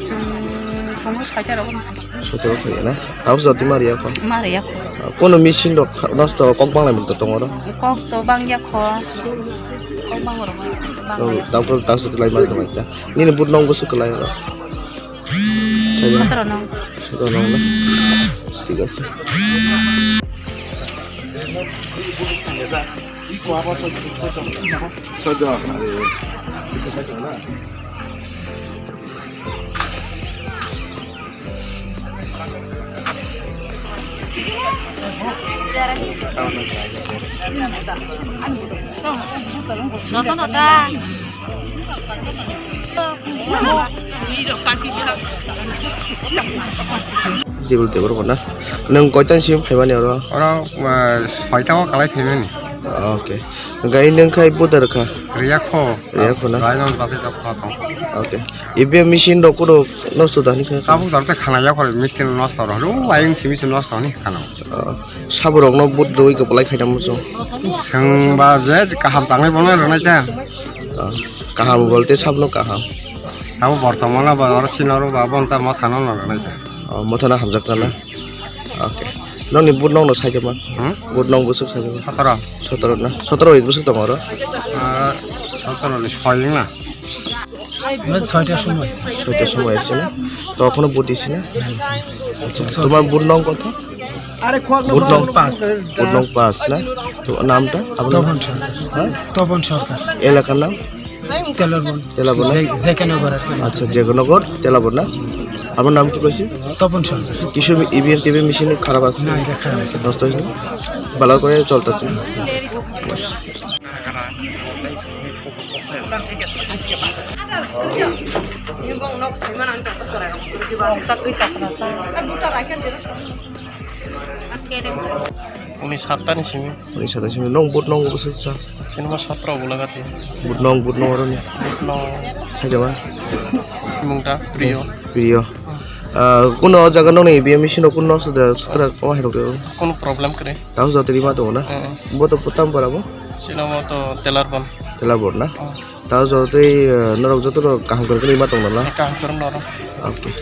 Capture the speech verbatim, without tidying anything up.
Chwng tongo soita rok. Soita rok phaiya na? Tabuk jotoi mariya kho? Mariya kho. Kono machine rok nosto kok banglai mukto tongo oro? Kok to bangya kho. Kok bango rok bangya. Tabuk tabuk jotoi lai mas nang ta. Nini but nong bwswk kwlai oro? Sotoro nong. Sotoro nong na? Thik ase. Table table rok na. Nwng koitan simi phaimani oro? Oro, ah, soita o kalai phaimani. Okay. Gai nwng khai budar kha? Riya kho. Riya kho na? Gai nwng basi ta kho tong. Okay. Ibe machine rok kuro nosto da ni kha? Tabuk jar te khana ya kho mistri nosto ro. Ru ayung simi simi nosto ni khana. Ah, saborokno but rwui kwplai khaina muchung. Chwng ba je kaham tangnai bono rwnai cha. Ah, kaham bolte sabno kaham. Abo bortomano ba oro sinaro ba bonta mothano no rwnai cha. Oh, mothano hamjak jana. Okay. Nokni but nokno saitama? Hmm? But nokno bwswk saitama? Sotoro. Sotoro na? Sotoro bai bwswk tongo oro? Ah, sotoro ni soi wngna. আমরা ছয়টার সময় আইছি। ছয়টার সময় আইছে না? তো এখনো ভোট দিছি না? না, দিছি না। আচ্ছা, তোমার ভোট নং কত? ভোট নং পাঁচ। ভোট নং পাঁচ না? তো নামটা? আপনার নাম? তপন সরকার। হ্যাঁ? তপন সরকার। এলাকার নাম? তেলরবন। তেলরবন না? যে, যে কেন করার কি? আচ্ছা, যে কোনো ঘর, তেলরবন না? আপনার নাম কি কইছি? তপন সরকার। কিছু ইভিএম টিভিএম মেশিন খারাপ আছে? না, এটা খারাপ আছে। নষ্ট হয়েছে না? ভালো করে চলতেছে। হ্যাঁ, চলতেছে। Uni satta ni simi. Uni satta ni simi. Nong but nong bwswk cha? Sini ma satra bula gati. But nong, but nong aroni. But nong. Sajama. Mungta Priyo. Priyo. Ah, kuno jaga nong ni B M C no kuno sida sukra ko herok. Kuno problem kre. Tao jatri ma to na. Eh. Bo to putam para bo. Sino mo to telar bon. Telar bon na. Oh. Tao jotoi, eh, norok joto rok kaham kwrwngkhe ma tong nala? Eh, kaham kwrwng norok. Okay.